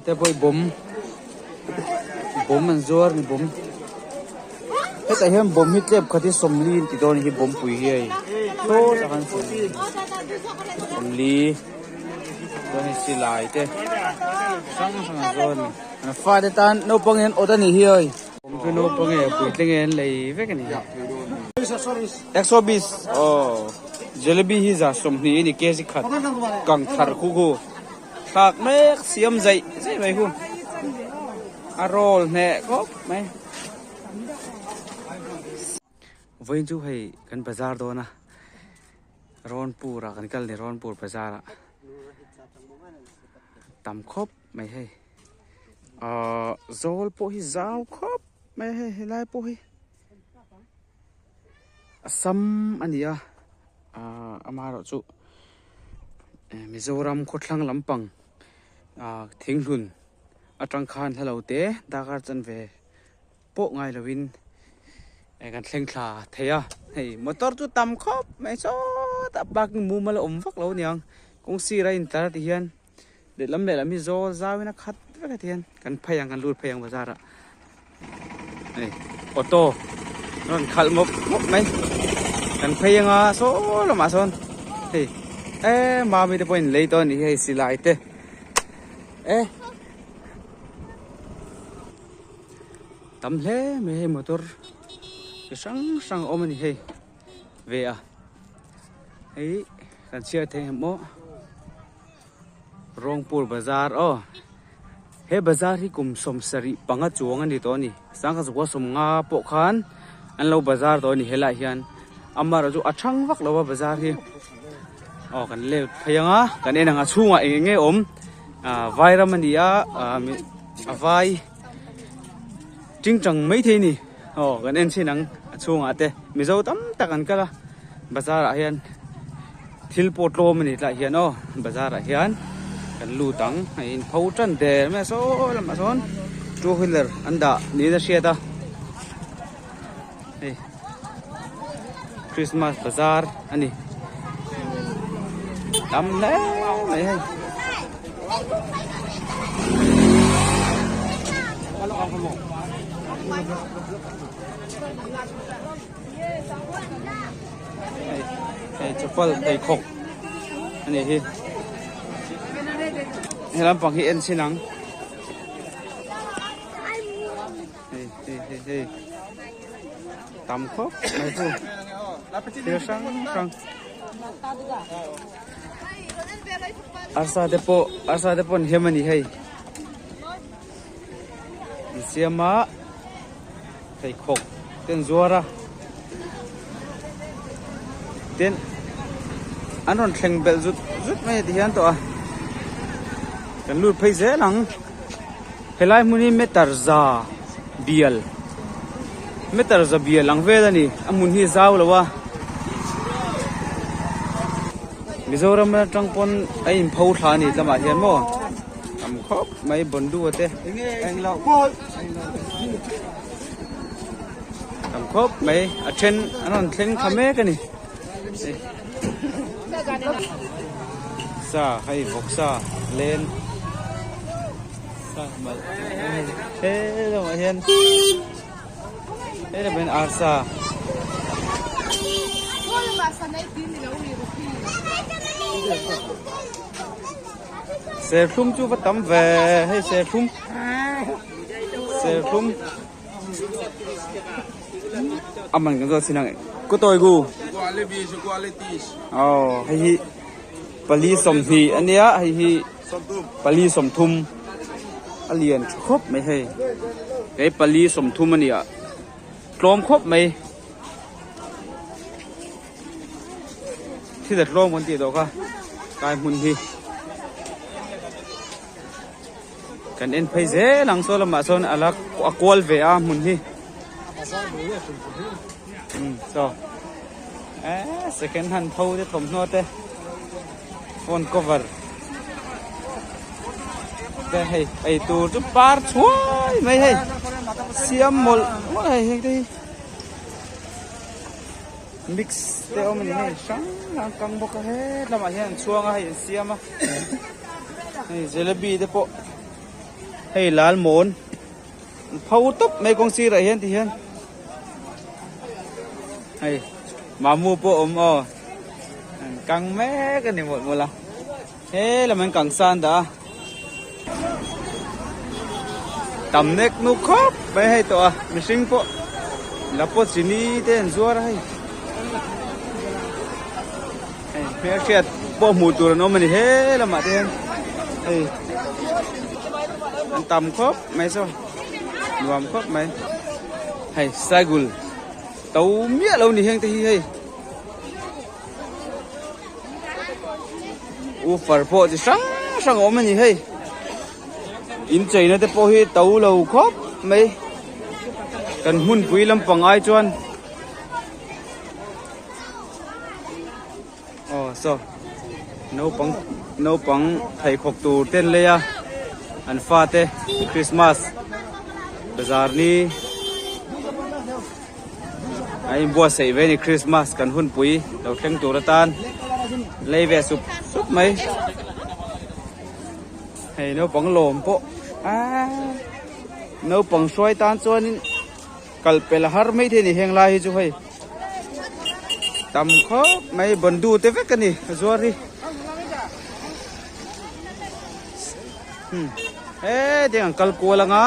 Te pawh hi bawm bawm an zuar a ni bawm hetah hian bawm hi tlep khat hi sawmli an ti dawn a ni hi bawmpui hi hei saw tah khan sawmli chuan hei silai te hrang hrang an zuar a ni an fate tan naupang hian awt a nih hi hei bawm chu naupang nge puitling nge an lei vek a ni exobis aw jalebi hi za 20 a ni kg khat kang thar khu khu. Thlak mek siam zaih zaih mai hu a roll hneh khawp mai. Vawiin chu hei kan bazar dawn a Rawnpur ah kan kal ni Rawnpur bazar ah tam khawp mai hei ahh zawl pawh hi zau khawp mai hei helai pawh hi a sam a ni a ahh amaherawhchu Mizoram khawthlang lampang ah thinghlun atang khan hla lo te darkar chanve pawh ngai lovin eh kan thleng thla thei a hei motor chu tam khawp mai sawtah parking mumal a awm vak lo aniang kawng sir a intlar ti hian lehlam lehlam hi zawl zauin a khat vek a ti hian kan phei ang kan lut phei ang bazar ah hei auto a rawn khalh mawp mawp mai kan phei anga saw lamah sawn hei eh mami te pawhin lei tawh a nih hi hei silai te eh tam hle mai hei motor chi hrang hrang a awm a ni hei ve a hei kan chhiar thei ang maw. Rawngpur bazar aw he bazar hi kum 75 chuang a ni tawh a ni sangha zakua 50 pawh khan an lo bazar tawh a ni helaiah hian amaherawh chu a thang vak lo a bazar hi aw kan let phei ang a kan en ang a chhungah eng eng nge awm ah vairam a ni a ah a vai tingtang maithei a ni aw kan en chhin ang a chhungah te mizo tam tak an kal a bazar ah hian thil pawh tlawm a ni tlaiah hian aw bazar ah hian kan lut ang a in pho tan der mai a saw lamah sawn two wheeler an dah niin a hriat a hei christmas bazar a ni tam hle mai hei. Hei chapal pheikhawk a nih hi he lampang hi en chhin ang hei hei hei hei tam khawp mai chu thil hrang hrang arsa te pawh arsa te pawh an hem a ni hei an siam a. Pheikhawk te an zuar a tin an rawn thleng belh zut zut mai a ti hian tawh a kan lut phei zel ang helai hmun hi meter za bial meter za bial ang vel a ni a hmun hi a zau lo a Mizoram atang pawn a in pho thla a ni tlamah hian maw tam khawp mai bondu te Tam khawp mai a then an rawn thleng thla mek a ni sa hei vawksa len sa malh he lamah hian he lamah hian arsa. Serthlum chu va tam ve hei serthlum serthlum a man kan zawt chin ang ku tawi gu aw hei hi pali 20 ania hei hi pali 30 a lian tha khawp mai hei hei pali 30 ania tlawm khawp mai Thil a tlawm kan tih tawh kha kai hmun hi kan en phei zel ang saw lamah sawn a la a kual ve a hmun hi um saw eh second hand pho te thawmhnaw te phone cover te hei ei tur chu par chhuai mai hei siam mawlh mawlh hei heng te hi. Mix te awm a ni hei hrang hrang kang bawk a hetlama hian an chhuang a hei an siam a hei jalebi te pawh. Hei lal mawn pho tawp mai kawng sirah hian ti hian hei mamu pawh a awm aw an kang mek a ni mawlh mawlh a he lam an kang san dah a tam nek nuk khawp mai hei tawh a mihring pawh la pawh chini te an zuar a hei hei hmelhriat pawh hmuh tur an awm a ni he lamah te hian hei an tam khawp mai saw nuam khawp mai hei saigul to miah lo ni heng te hi hei woofer pawh chi hrang hrang a awm a ni hei incheina te pawh hi to lo khawp mai kan hmunpui lampang ai chuan. Aw saw naupang naupang pheikhawk tur te an lei a an fate Christmas bazar ni a inbuatsaih ve a ni Christmas kan hunpui lo thleng tur atan lei ve sup sup mai hei naupang lawm pawh aaa naupang hruai tan chuanin. Kal pel a har mai thei a ni heng lai hi chu hei tam khawp mai bandu te vek a ni a zuar hi hmm hetiang an kal kual anga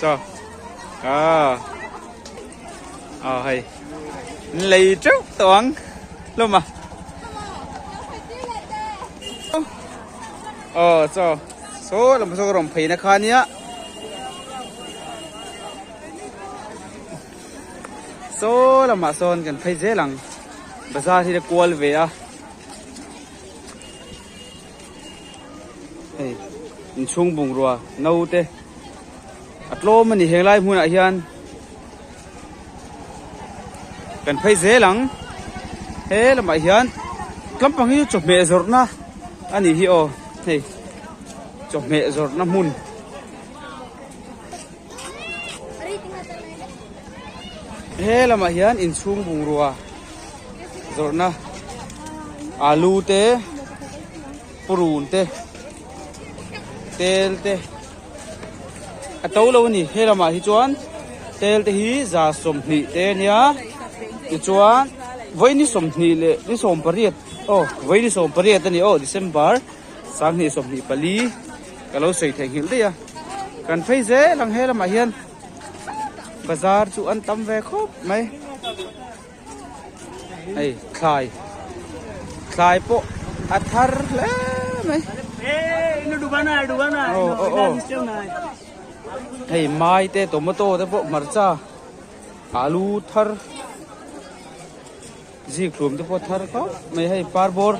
saw ah ah hei an lei teuh tawh ang hlawm a. Aw chaw saw lam saw ka rawn phei na kha nia saw lamah sawn kan phei zel ang bazar hi la kual ve a hei inchhung bungrua no te a tlawm a ni heng lai hmunah hian kan phei zel ang he lamah hian tlampang hi chawhmeh zawrhna a nih hi aw hei chawhmeh zawrhna hmun he lamah hian inchhung bungrua zawrhna alu te purun te tel te. A to lo a ni he lamah hi chuan tel te hi 30 te a nia tichuan vawi ni 20 leh ni 18 aw vawi ni 18 a ni aw December 2024 ka lo sawi theihnghilh daih a kan phei zel ang he lamah hian bazar chu an tam ve khawp mai hei thlai thlai pawh a thar hle mai aw aw aw hei mai te tomato te pawh hmarcha alu thar zikhlum te pawh thar khawp mai hei parbawr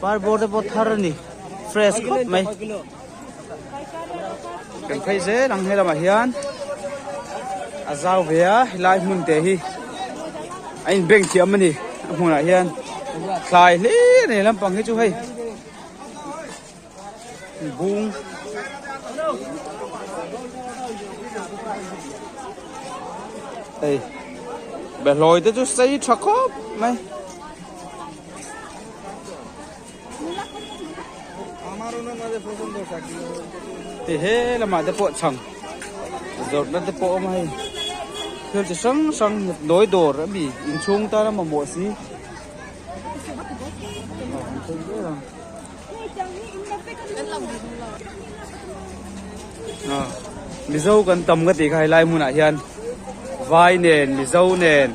parbawr te pawh thar a ni fresh khawp mai kan phei zel ang helamah hian a zau ve a helai hmun te hi a in bank thiam a ni a hmunah hian thlai hlir a ni lampang hi chu hei bung hei behlawi te chu sei tha khawp mai. Ti he lamah te pawh chhang zawrhna te pawh a awm a hei thil chi hrang hrang nawi dawr a mi inchhung tana mamawh si Mizo kan tam ka tih kha helai hmunah hian vai nen Mizo nen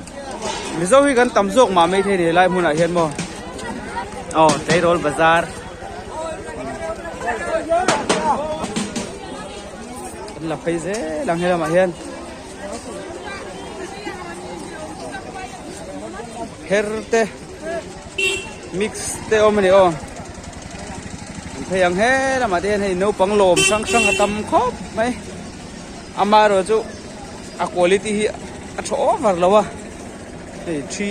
Mizo hi kan tam zawk mah maithei a ni helai hmunah hian maw aw tleirawl bazar an la phei zel ang helamah hian her te mix te awm a ni aw an phei ang he lamah te hian hei naupang lawm hrang hrang a tam khawp mai amaherawhchu a quality hi a tha over lo a hei thi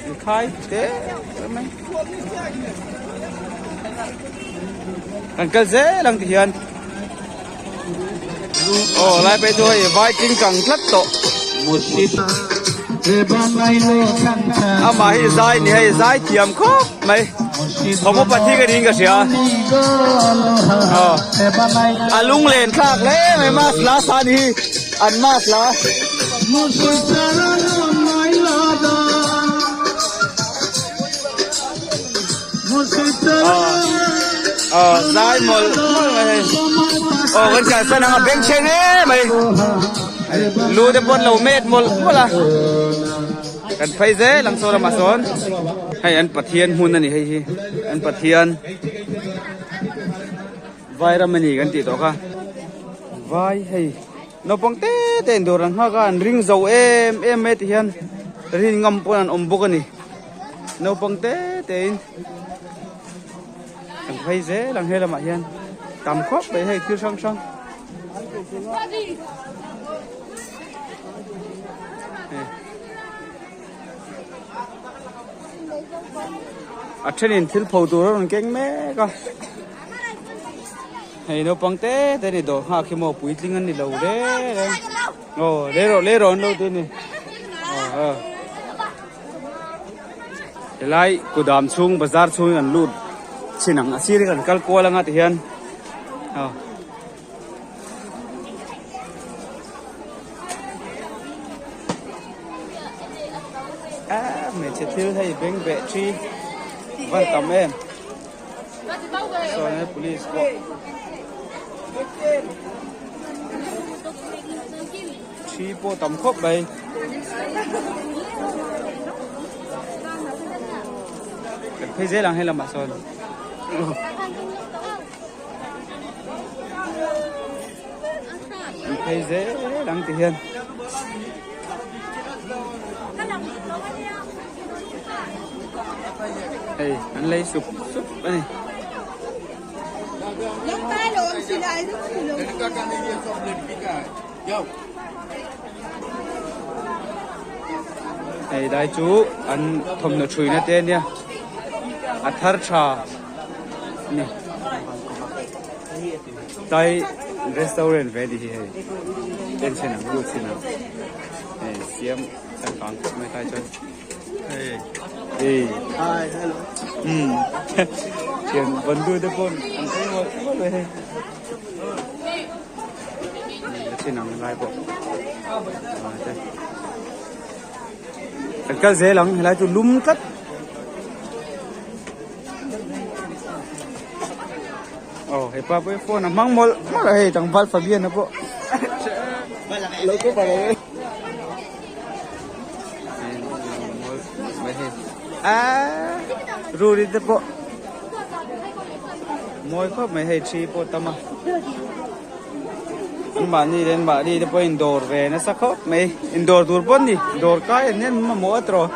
inkhai te mai kan kal zel ang ti hian aw lai phei chu hei vai tling kang tlat tawh amah hi zai ni hei zai thiam khawp mai. Homeopathy ka niin ka hria. Aw. A lunglen thlak hle mai mass la sa ni hi an mass la. Aw zai mawlh mawlh mai hei. Aw kan kalsan ang a bengchheng em mai. Lu te pawh an lo met mawlh mawlh a. Kan phei zel ang saw lamah sawn hei an pathian hmun a ni hei hi an pathian vai ram a ni kan tih tawh kha vai hei naupang te te in dawr an nghak a an ring zo em em mai ti hian rin ngam pawn an awm bawk a ni naupang te te in kan phei zel ang he lamah hian tam khawp mai hei thil hrang hrang. A thenin thil pho tur a rawn keng mek a hei naupang te te ni dawr nghak hi maw puitling an ni lo le le aw le rawh le rawh an lo ti a ni aw helai kudam chhung bazar chhung in an lut chin ang a sir hi kan kal kual anga ti hian aw. Hmeichhe thil hei beng beh thi van tam em sawn he police pawh thi pawh tam khawp mai kan phei zel ang he lamah sawn. An phei zel ang ti hian. Hei an lei sup sup a ni. Hei dai chu an thawmhnaw thuina te ania a thar tha. Ni tlai restaurant ve ni hi hei en chhin ang lut chhin ang hei siam changkang khawp mai tlai chuan hei ei hi hello um thian bandu te pawn an phei mawlh mawlh mai hei la chhin ang lai pawh kan kal zel ang helai chu lum tlat. Aw hepa pawh hi phone a hmang mawlh mawlh a hei tlangval Fabian a pawh lo kawp a lo aaa ruri te pawh mawi khawp mai hei thi pawh tam a an mahni leh an mahni te pawh indawr ve nasa khawp mai indawr tur pawh an ni dawr kai an hian mamawh a tawh.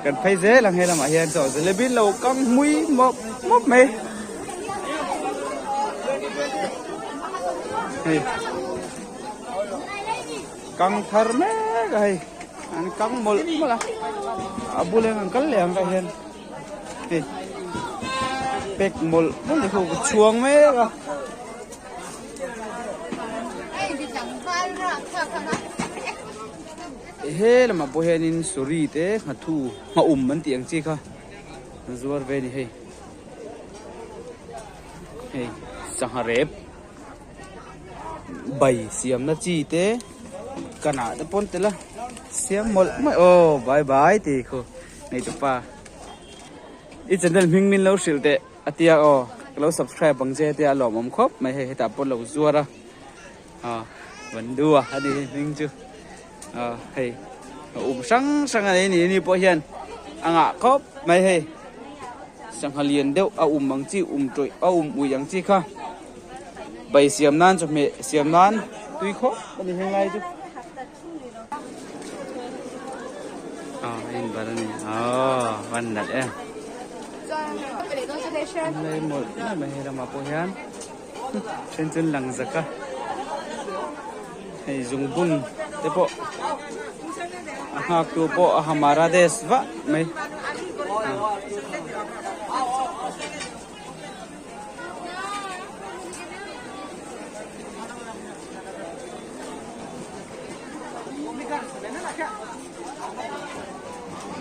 Kan phei zel ang he lamah hian chaw jalebi lo kam hmui mawp mawp mai. Hei kang thar mek a hei an kang mawlh mawlh a a bul hian an kal leh ang tah hian hei pack mawlh mawlh ni khu chhuang mek a. He lamah pawh hianin suri te nghathu nghaum an tih ang chi kha an zuar ve a ni hei hei sangha rep bai siamna chi te kanah te pawn tel a siam mawlh mawlh aw bye bye tih khu nei tupa i channel hming min lo hrilh teh a tia aw ka lo subscribe ang che tia a lawmawm khawp mai hei hetah pawh lo zuar a. Aw Bandua a ni hming chu aw hei a um hrang hrang a nei ni ni pawh hian a ngah khawp mai hei sangha lian deuh a um ang chi um tawih a um ui ang chi kha bai siam nan chawhmeh siam nan tui khawp a ni heng lai chu aw a in bar a ni aw van nalh em lai mawlh mawlh mai hei lamah pawh hian. Then chu an lang zak a hei zungbun te pawh a nghak tu pawh a hamara des vah mai.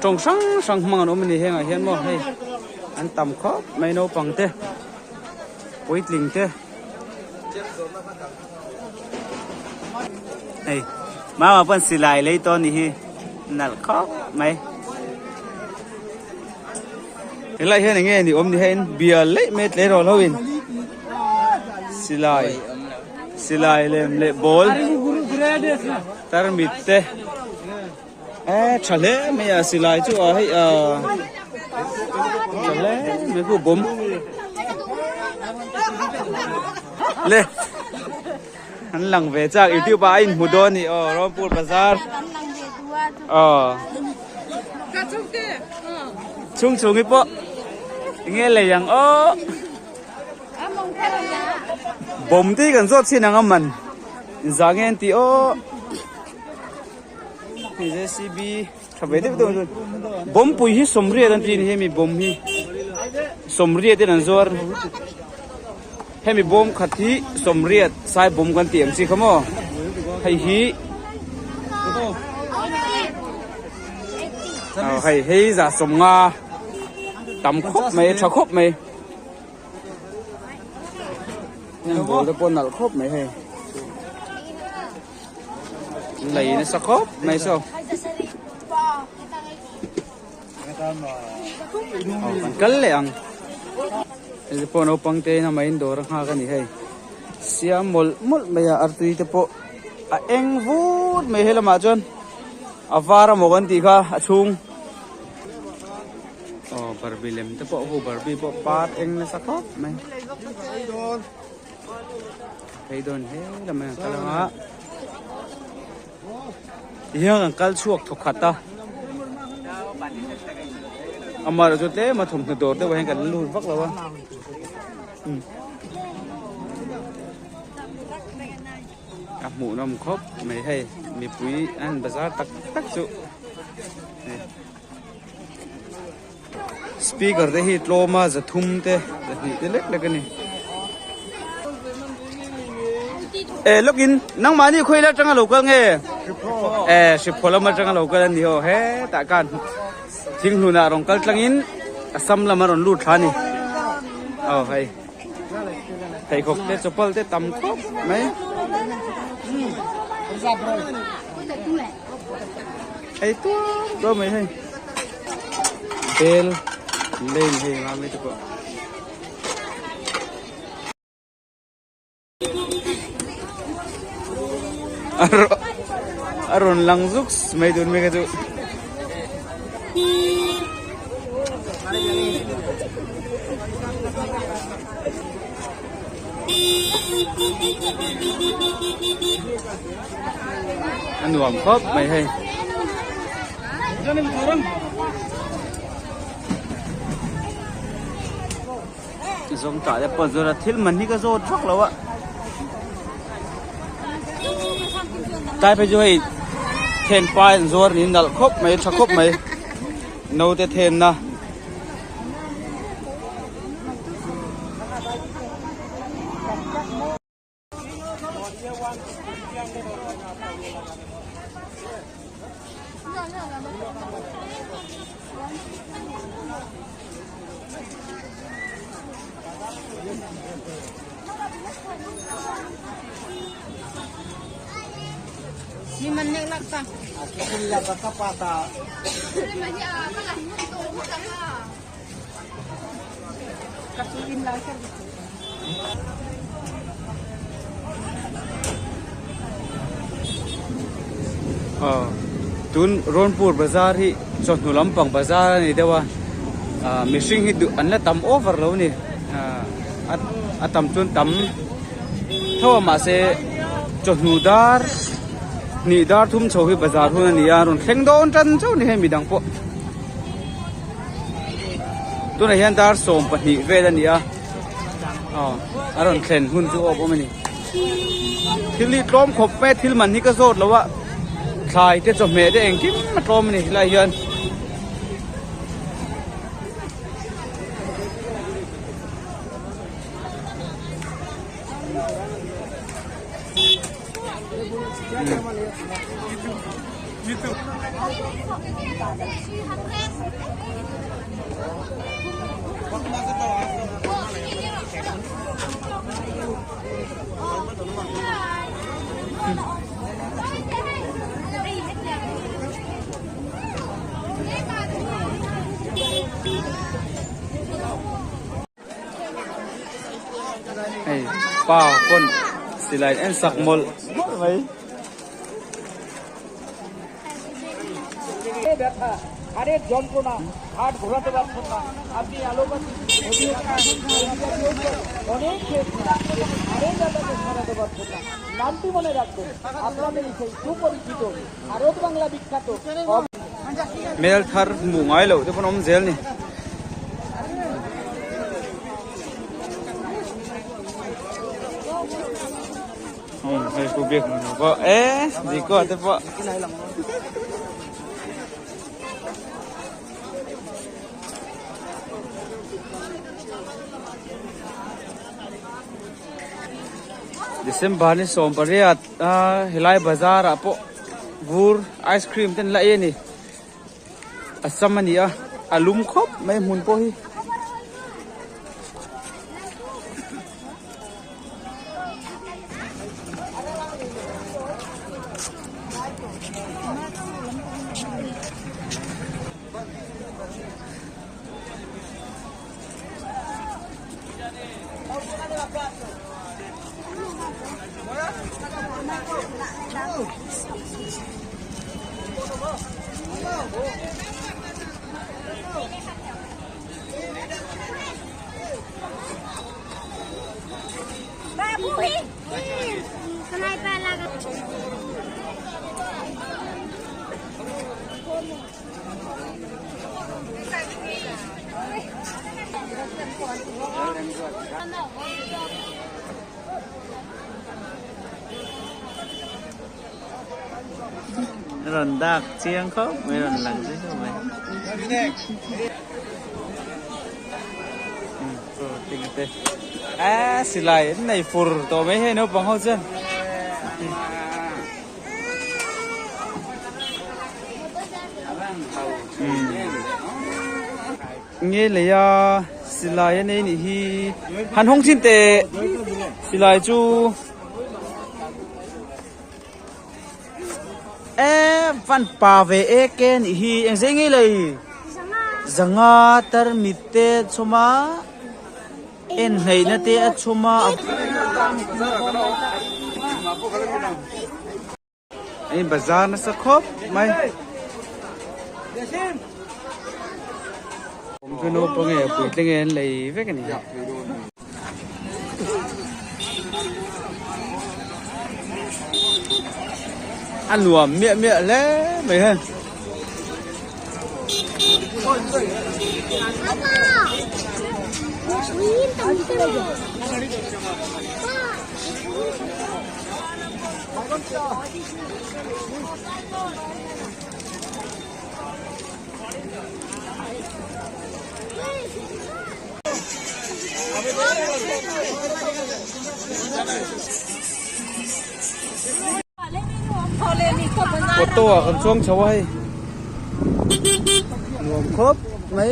Tawng hrang hrang hmang an awm a ni hengah hian maw hei. An tam khawp mai naupang te puitling te. Hei mama pawn silai lei tawh a nih hi nalh khawp mai. Helai hian enge ni awm ni hian bial leih mai tleirawl ho in silai silai lem leh ball tarmit te e tha hle mai a silai chu a hei a tha hle mai khu bawm le an lang ve chak youtube ah a inhmu dawn a ni aw Rawnpur bazar aw chhung chhung hi pawh enge lei ang aw bawm te hi kan zawt chhin ang a man inzah nge an tih aw hei jcb tha ve deuh deuh chuan bawmpui hi sawmriat an tih a ni hemi bawm hi sawmriat in an zuar hemi bawm khat hi sawmriat sai bawm kan tih ang chi kha maw hei hi aw hei hei zah sawmnga tam khawp mai tha khawp mai heng ball te pawh nalh khawp mai hei. Lei nasa khawp mai saw. Aw kan kal leh ang. Hei pawh naupang te in a main dawr a nghak a ni hei. Siam mawlh mawlh mai a artui te pawh a eng vut mai he lamah chuan a var amaw kan tih kha a chhung. Aw barbie lem te pawh hu barbie pawh par eng nasa khawp mai. Phei dawn hle lamah an kal ang a tihian an kal chhuak thawk khat a amaherawh chu tlem a thawmhnaw dawr deuh ah hian kan lut vak lo a a hmuhnawm khawp mai hei mipui an bazar tak tak chu. Speaker te hi tlawm a zathum te zahnih te lek lek a ni. Eh lawkin nangmahni khawi la atanga lo kal nge? Eh Hriphaw lam atanga lo kal a ni aw hetah khan thinghlunah rawn kal tlangin Assam lam a rawn lut thla a ni. Aw hei pheikhawk te chawpal te tam khawp mai. Hei tuar tuar mai hei bel lane hei nga mai te pawh. A rawn lang zuk mai dun mai kha chu. A nuam khawp mai hei. Zawng tah te pawh zawt a thil man hi ka zawt vak lo a. Tlai phei chu hei then pa in zuar niin nalh khawp mai tha khawp mai naute then na. Aw tun Rawnpur bazar hi chawhnu lampang bazar a ni deuh a ah mihring hi duh an la tam over lo a ni ah a tam chuan tam tho a mahse chawhnu dar hnih dar thum chho hi bazar hun a ni a rawn thleng dawn tan chauh a ni hei midang pawh. Tunah hian dar 12 vel a ni a aw a rawn thlen hun chu awp awm a ni thil hi tlawm khawp mai a thil man hi ka zawt lo a thlai te chawhmeh te engkim a tlawm a ni helaiah hian. Hei pa pawn silai en sak mawlh mawlh mai. Hmel thar hmuh ngai loh te pawn awm zel ni. Hei ku biak hmu pawh e Ziko te pawh. December ni 18 a helai bazar ah pawh vur ice cream te an la ei a ni a sam a ni a a lum khawp mai hmun pawh hi. Rawn dak chiang khawp mai rawn lang chiang khawp mai. A silai an nei fur tawh mai hei naupang ho chuan. Nge lei a silai a nei nih hi han hawng chin teh silai chu e van pa ve ek e nih hi eng zeng nge lei zanga tarmit te chhawm a. En hleihna te a chhum a. Hei bazar nasa khawp mai. Awm naupang nge puitling nge an lei vek a ni. A nuam miah miah hle mai hei. Auto ah kan chuang chho a hei nuam khawp mai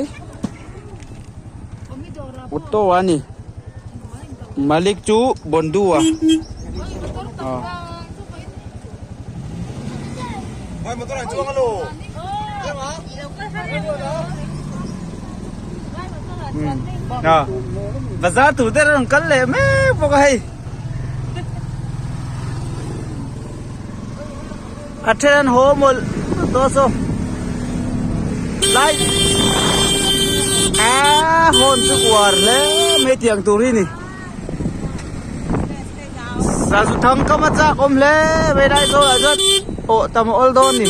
auto a ni Malik chu Bondu a bazar tur te rawn kal leh mek bawk a hei. A then haw mawlh tawh saw lai a hawn chu uar hle mai tiang tur hi ni sazu thang kam a chak awm hle mai lai zawlah chuan awh tam a awl dawn ni.